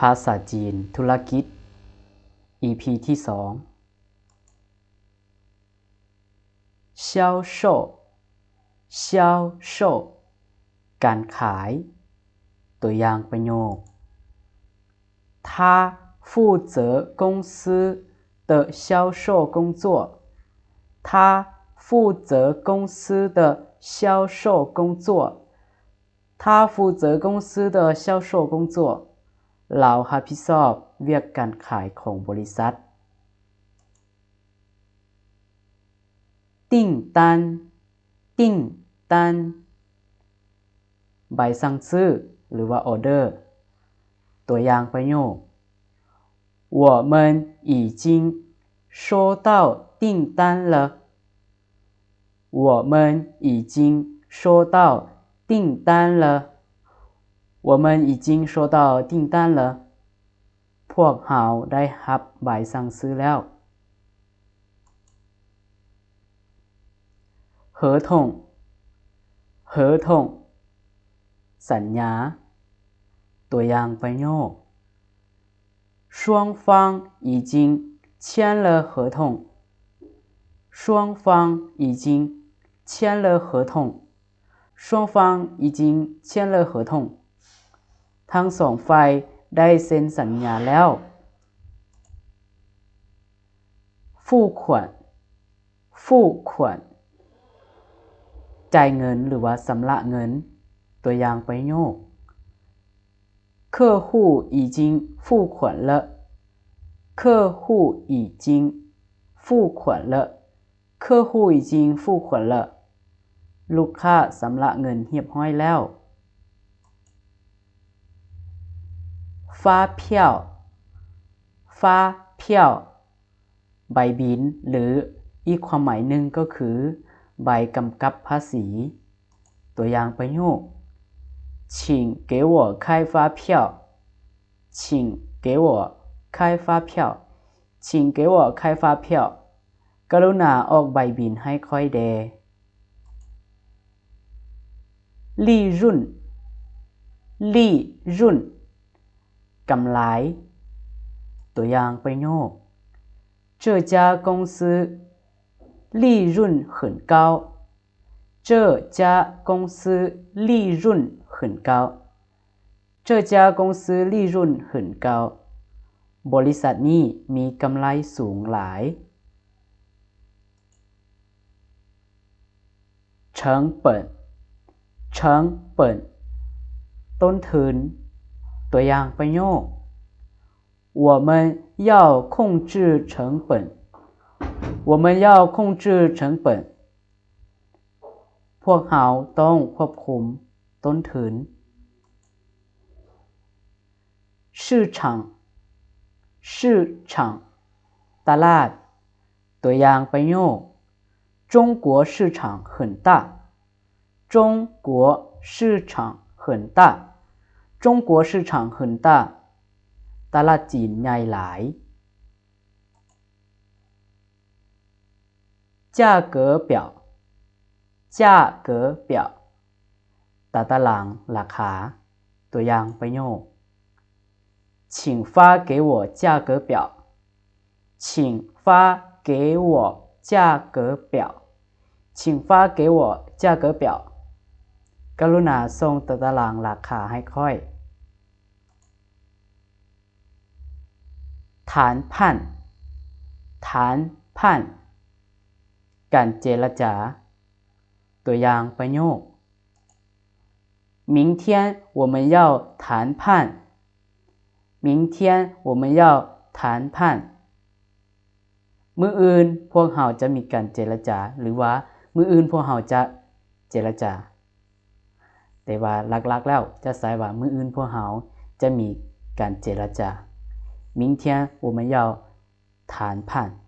ພາສາຈີນ ທຸລະກິດ ອີພີ ທີສອງ 销售 销售 ການຂາຍ. ຕົວຢ່າງປະໂຫຍກ 他负责公司的销售工作。他负责公司的销售工作。他负责公司的销售工作。ລາວຮັບຜິດຊອບວຽກການຂາຍຂອງບໍລິສັດ. 订单 订单 ໃບສັ່ງຊື້ ຫຼືວ່າ order. ຕົວຢ່າງປະໂຫຍກ 我们已经收到订单了。我们已经收到订单了。我们已经收到订单了。 ພວກເຮົາໄດ້ຮັບໃບສັ່ງຊື້ແລ້ວ. 合同 合同 ສັນຍາ. ຕົວຢ່າງປະໂຫຍກ 双方已经签了合同。双方已经签了合同。 双方已经签了合同。 ທັງສອງຝ່າຍໄດ້ເຊັນສັນຍາແລ້ວ. 付款 付款 ຈ່າຍເງິນ ຫຼືວ່າຊຳລະເງິນ. ຕົວຢ່າງປະໂຫຍກ 客户已经付款了。客户已经付款了。客户已经付款了。 ລູກຄ້າຊຳລະເງິນຮຽບຮ້ອຍແລ້ວ. 发票 发票 ໃບບິນ ຫຼື ອີກຄວາມໝາຍໜຶ່ງກໍຄື ໃບກຳກັບພາສີ. ຕົວຢ່າງປະໂຫຍກ 请给我开发票。请给我开发票。请给我开发票。 ກະລຸນາອອກໃບບິນໃຫ້ຂ້ອຍແດ່. 利润 利润 ກຳໄລ. ຕົວຢ່າງປະໂຫຍກ 这家公司利润很高。这家公司利润很高。这家公司利润很高。 ບໍລິສັດນີ້ມີກຳໄລສູງຫຼາຍ. 成本 成本 ຕົ້ນທຶນ. ຕົວຢ່າງປະໂຫຍກ 我们要控制成本。我们要控制成本。 ພວກເຮົາຕ້ອງຄວບຄຸມຕົ້ນທຶນ. 市场 市场 ຕະຫຼາດ. ຕົວຢ່າງປະໂຫຍກ 中国市场很大。中国市场很大。中国市场很大。 ຕະຫຼາດຈີນໃຫຍ່ຫຼາຍ. 价格表 价格表 ຕາຕະລາງລາຄາ. ຕົວຢ່າງປະໂຫຍກ 请发给我价格表。请发给我价格表。请发给我价格表。 ກະລຸນາສົ່ງຕາຕະລາງລາຄາໃຫ້ຂ້ອຍ. 谈判 谈判 ການເຈລະຈາ. ຕົວຢ່າງປະໂຫຍກ 明天我们要谈判。明天我们要谈判。 ມື້ອື່ນພວກເຮົາຈະມີການເຈລະຈາ ຫຼືວ່າ ມື້ອື່ນພວກເຮົາຈະເຈລະຈາ. ແຕ່ວ່າຫຼັກໆແລ້ວຈະໃຊ້ວ່າ ມື້ອື່ນພວກເຮົາຈະມີການເຈລະຈາ. 明天我们要谈判。